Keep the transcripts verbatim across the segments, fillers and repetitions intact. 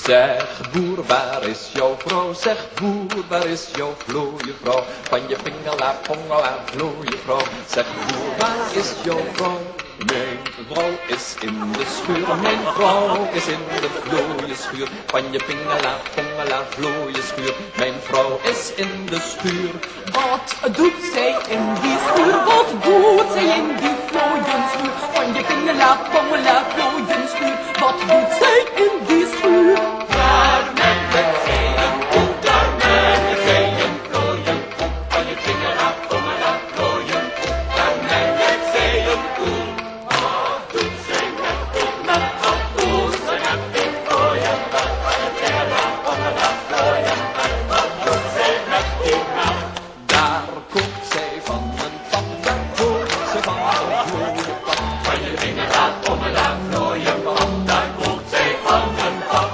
Zeg boer, waar is jouw vrouw? Zeg boer, waar is jouw vlooie vrouw? Van je pingela, pongela, vlooie vrouw. Zeg boer, waar is jouw vrouw? Mijn vrouw is in de schuur, mijn vrouw is in de vlooie schuur. Van je pingela, pongela, vlooie schuur. Mijn vrouw is in de schuur. Wat doet zij in die schuur? Wat doet zij in die vlooienschuur? Van je pingela, pongela, vlooienschuur. Wat doet zij in die schuur? Daar melkt zij een koe, daar melkt zij een vlooienkoe. Van je pingela, pongela, vlooienkoe. Daar melkt zij een koe. Wat doet zij met die melk? Wat doet zij met die vlooienmelk? Van je pingela, pongela, vlooienmelk. Wat doet zij met die melk? Daar koopt zij van een pap, daar koopt zij van een vlooie pap. Van je pingela, pongela, vlooie pap, daar koopt zij van een pap.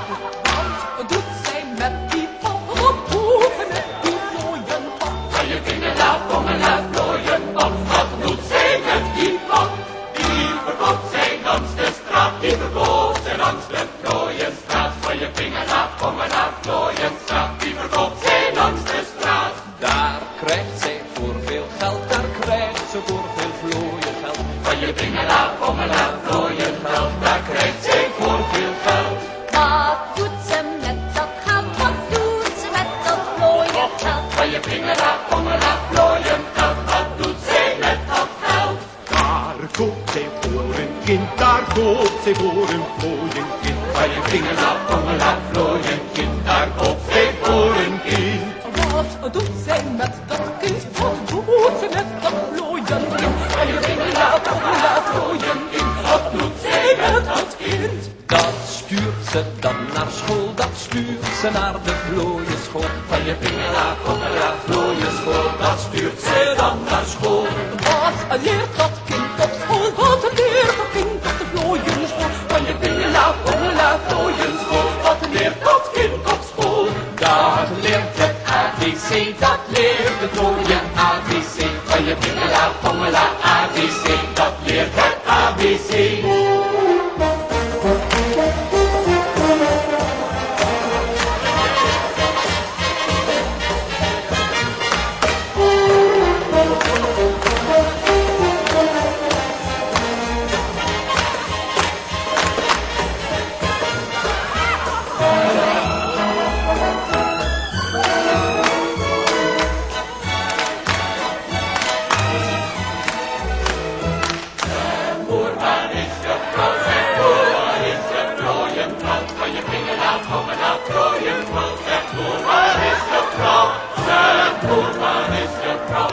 Wat doet zij met die pap? Wat doet zij met die vlooie pap? Van je pingela, pongela, vlooie pap, wat doet zij met die pap? Die verkoopt zij langs de straat, die verkoopt zij langs de vlooie straat. Van je pingela, pongela, vlooie straat, die verkoopt zij langs de straat. Daar krijgt zij voor veel geld, daar krijgt ze voor veel vlooie geld. Van je pingela, pongela, vlooie geld, daar krijgt zij voor veel geld. Wat doet ze met dat geld? Wat doet ze met dat vlooie geld? Van je pingela, pongela, vlooie geld, wat doet zij met dat geld? Daar koopt zij voor een kind, daar koopt zij voor een vlooienkind. Van je pingela, pongela, vlooienkind, daar koopt zij voor een kind. Wat doet zij met dat kind? Wat doet ze met dat vlooienkind? Van je pingela, pongela, vlooienkind, wat doet zij met dat kind? Dat stuurt ze dan naar school, dat stuurt ze naar de vlooieschool. Van je pingela, pongela, vlooieschool, dat stuurt ze dan naar school. Wat leert dat kind op school? Wat leert dat kind op de vlooienschool? Van je pingela, pongela, vlooienschool, wat leert dat kind op school? Dat leert het A B C, dat leert het mooie A B C. Van je pingela, pongela, A B C, dat leert het A B C. Zeg boer, waar is de vrouw? Zeg boer, waar is de vlooie melk? Van je pingela, pongela, vlooie melk. Zeg boer, waar is de vrouw? Zeg boer, waar is de vrouw?